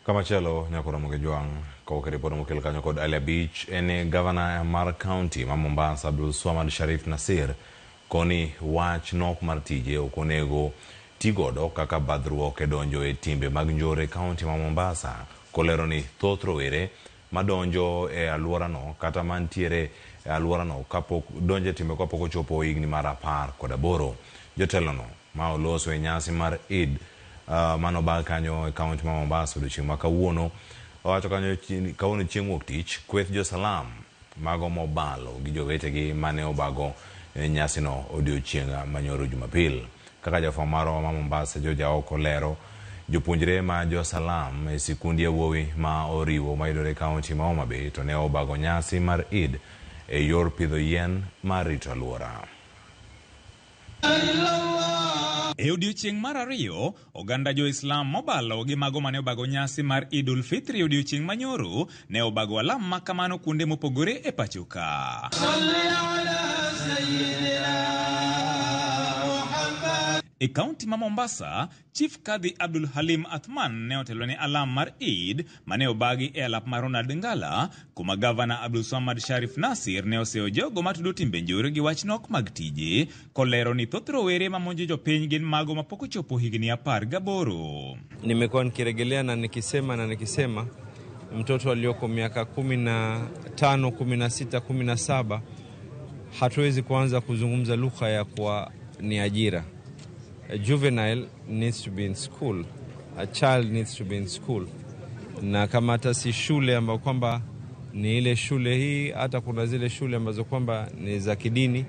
Kamachielo nyaka Ramogi Jwang' kowuok e ripot mokel kanyo kod Ali Abich en gavana mar kaunti ma Mombasa Abdul Swamad Sharif Nasir koni wach nok mar tije ok onego tigodo kaka badhruok e donjo e timbe mag njore e kaunti ma Mombasa kolero ni thoth rowere madonjo e alworano kata mantiere e alworano kapok donjo e timbe kapok ochopo higni mar 18. Jotelono ma oloso e nyasi mar Eid manobag kanyo e kaunti ma Mombasa odiochieng' ma kawuono owacho kanyo kawuono chieng' wuok tich kweth jo-Salam mago mobalo gi jowetegi mane obago nyasino odiochieng' manyoro Jumapil. Kaka jafwambo marwa ma Mombasa George Aoko lero, jopuonjre ma jo-Salam e sikund yawuowi ma oriwo mayudore e kaunti ma Homa Bay to ne obago nyasi mar Eid e yor pidho yien mar rito alwora. E odiochieng' mar ariyo, oganda jo-Islam mobalo gi mago mane obago nyasi mar Idul Fitri odiochieng' manyoro ne obago alam ma kamano kuonde mopogore e pacho ka. E kaunti ma Mombasa, Chief Kadhi Abdul Halim Athman ne otelo ne alam mar Eid mane obagi e alap mar Ronald Ngala, kuma Gavana Abdul Swamad Sharif Nasir ne oseyo jogo matudo timbe njore gi wach nok mag tije, kolero ni thoth rowere mamonjo jopiny gin mago mapok ochopo higni 18. Nimekuwa nikirejelea na nikisema na nikisema mtoto aliyoko miaka 15, 16, 17 hatuwezi kuanza kuzungumza lugha ya kuwa ni ajira. A juvenile needs to be in school. A child needs to be in school. Na kama hata si shule ambayo kwamba ni ile shule hii, hata kuna zile shule ambazo kwamba ni za kidini.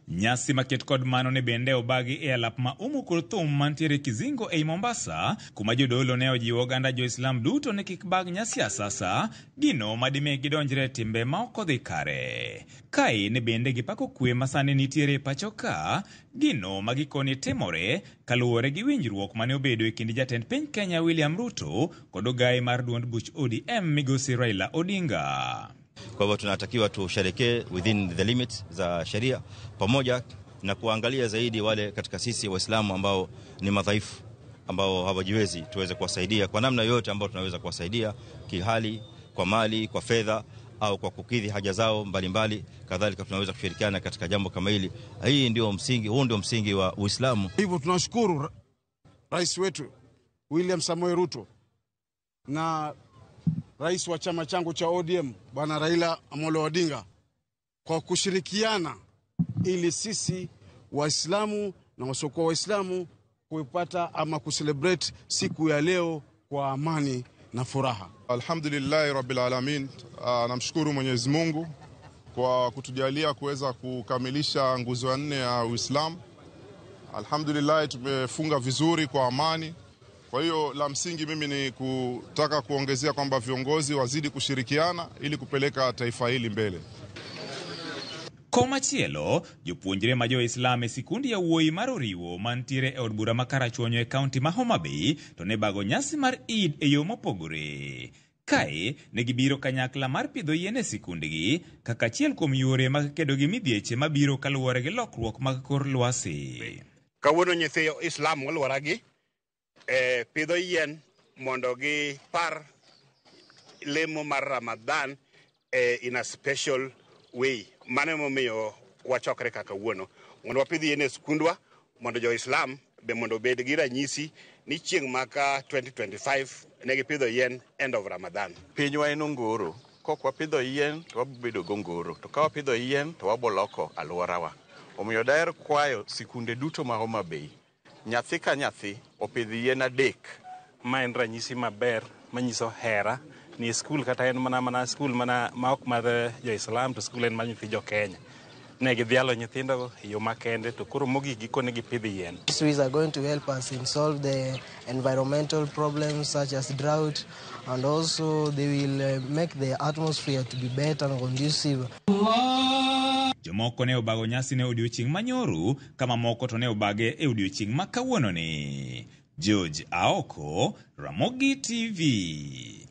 Nyasi maket kod mano ne bende obagi e alap ma Umu Kulthum mantiere Kizingo ei Mombasa, kuma jodolo ne ojiwo oganda jo-Islam duto ni kik bag nyasi asasa, gino madimi gidonjre e timbe ma ok odhi kare. Kae ne bende gipako kwe ma sani nitiere e pacho ka, gino ma gikone timore kaluwore gi winjruok mane obedo e kind jatend piny Kenya William Ruto kod ogaye mar duond buch ODM migosi Raila Odinga. Kwa hivyo tunatakiwa tusherekee within the limits za sheria, pamoja na kuangalia zaidi wale katika sisi Waislamu ambao ni madhaifu, ambao hawajiwezi, tuweze kuwasaidia kwa namna yoyote ambayo tunaweza kuwasaidia kihali, kwa mali, kwa fedha au kwa kukidhi haja zao mbalimbali. Kadhalika tunaweza kushirikiana katika jambo kama hili. Hii ndio msingi, huu ndio msingi wa Uislamu. Hivyo tunashukuru Rais wetu William Samoei Ruto na rais wa chama changu cha ODM Bwana Raila Amolo Odinga kwa kushirikiana ili sisi Waislamu na wasiokuwa Waislamu kuipata ama kucelebrate siku ya leo kwa amani na furaha. Alhamdulillahi Rabbil Alamin. Namshukuru Mwenyezi Mungu kwa kutujalia kuweza kukamilisha nguzo ya 4 ya Uislamu. Alhamdulillah tumefunga vizuri kwa amani. Kwa hiyo la msingi mimi ni kutaka kuongezea kwamba viongozi wazidi kushirikiana ili kupeleka taifa hili mbele. Komachielo, jopuonjre ma jo-Islam e sikundi yawuoyi mar Oriwo mantiere e od bura ma Karachuonyo e kaunti ma Homa Bay to ne bago nyasi mar Eid e yo mopogore. Kae ne gibiro kanyakla mar pidho yien e sikundgi kaka achiel kuom yore mag kedo gi midhieche mabiro kaluwore gi lokruok mag kor lwasi. Kawuono nyithi Islam moluoragi pidho yien mondo gipar lemo mar Ramadan in a special way. Mano emomiyo wachokre kaka kawuono mondo wapidh yien e skundwa mondo jo-Islam be mondo obed gi ranyisi ni chieng' maka 2025 ne gipidho yien end of Ramadan. Pinywa en ongoro. Kok wapidho yien to wabedo gongoro, to ka wapidho yien to waboloko alworawa. Omiyo daher kwayo sikunde duto ma Homa Bay, nyathi ka nyathi opidh yien 3. Ma en ranyisi maber manyiso hera ni skul kata en mana skul mana ma ok mar jo-Islam to skul en mar nyithi jo-Kenya. Ne gidhialo nyithindo e yo makende to koro mogik gikone gipidh yien. These trees are going to help us in solve the environmental problems such as drought, and also they will make the atmosphere to be better and conducive. Jomoko ne obago nyasi ne odiochieng' manyoro, kama moko to ne obage e odiochieng' ma kawuononi. George Aoko, Ramogi TV.